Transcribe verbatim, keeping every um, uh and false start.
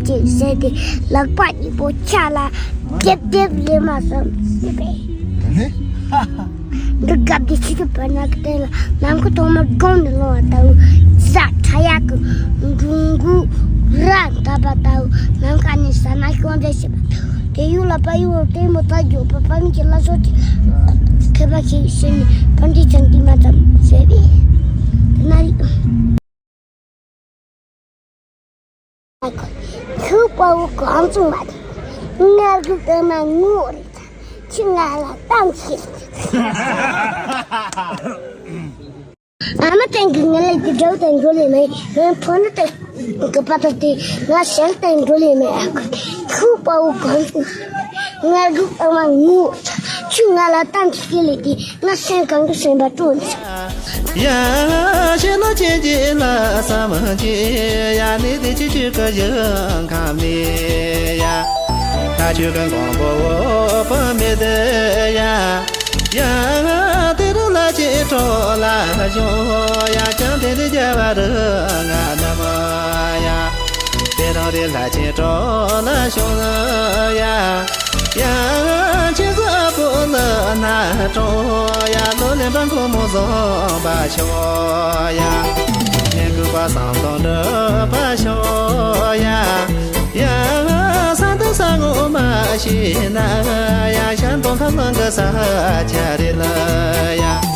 ཅེས་ཟེར་ཏེ་ལག་པ་གཉིས་པོ་ཕྱག་ལ་རྡེབ་རྡེབ་ལེན་མ་བསམ་ཟེར་བས། འདི་སྐབས་དེ་ཆུ་ཚོད་བར་ན་གི་སྟེང་ལ་ནམ་མཁའ་ཐོག་མར་བསྒོམས་ནས་ལོང་བ་ལྟ་བུ། གཟའ་ཁྲ་ཡག་གི་འབྲུ་འགོ་ར་འདབ་པ་ལྟ་བུ། ནམ་མཁའ་ནས་ཟ་ན་ཤོང་འདྲ་བྱེད་པ། དེ་ཡུལ་ལ་དཔལ་ཡུལ་ལྟད་མོ་ལྟ་རྒྱུ་པ་དཔལ་མི་གི་བླ་མཆོག་གི་མཁས་པ་ཞིག་བྱས་ནས་ཕན་བདེ་ཅན་འདི་མ་ཙམ་བྱས་པས། དེ་ན་རིག་ཁྱུག་པའོ་གང་བྱུང་བ་དང་། ང་རྒྱུག་བཏང་ན་ངོ་རེད། ཁྱི་ང་ལ་གཏམ་ཤེས། ཨ་མ་སྟེང་གི་ངལ་ལས་ཀྱི་དགྲ་བོ་དང་འགྲོ་ལས་མེད། ང་ཕོ་ནུ་སྟེང་གི་པ་ཏ་སྟེ་ང་ཞལ་སྟེང་འགྲོ་ལས་མེད། ཁྱུག་པའོ་གང་བྱུང་། ང་རྒྱུག་བཏང་ན་ངོ་། ཁྱི་ང་ལ་གཏམ་ཤེས་ལས་ཏེ། ང་སེམས་གང་གི་སེམས་པ་སྤྲོ་ནས། ཡ། ཤེས་ན་ཁྱེད་ཀྱིས་ལ་བསམ་གྱིས། ཡ་ནི་དེ་ཅི་ཅི་ག་ཡི་ཁམས་ནི་ཡ། ད་ཁྱོད་ཀྱི་མགོན་པོ་འོད་དཔག་མེད་དེ་ཡ། ཡ། དེ་རུ་ལ་ཅི་གྲོགས་ལ་བྱུང་ཡ། ཀྱང་དེ་ནི་རྒྱལ་བ་རུ་ང་ནམ་ཡ། དེ་རང་རེ་ལ་ཅི་གྲོགས་ལ་བྱུང་ཡ། ཡང་ཁྱེད་ཚོ་ཨ་བུ་ལ་ན་གྲོང་ཡ། ལོ་ལེན་པ་ཁོ་མོ་བཟང་པ་ཤོག་ཡ། ངན་སྐུལ་པ་བསམ་དོན་འགྲུབ་པ་ཤོག་ཡ། ཡ། ས་དང་ས་ངོ་མ་ཤེས་ན་ཡ། ཤ་དང་ཁ་ལང་གི་ས་ཆ་རེད་ལ་ཡ།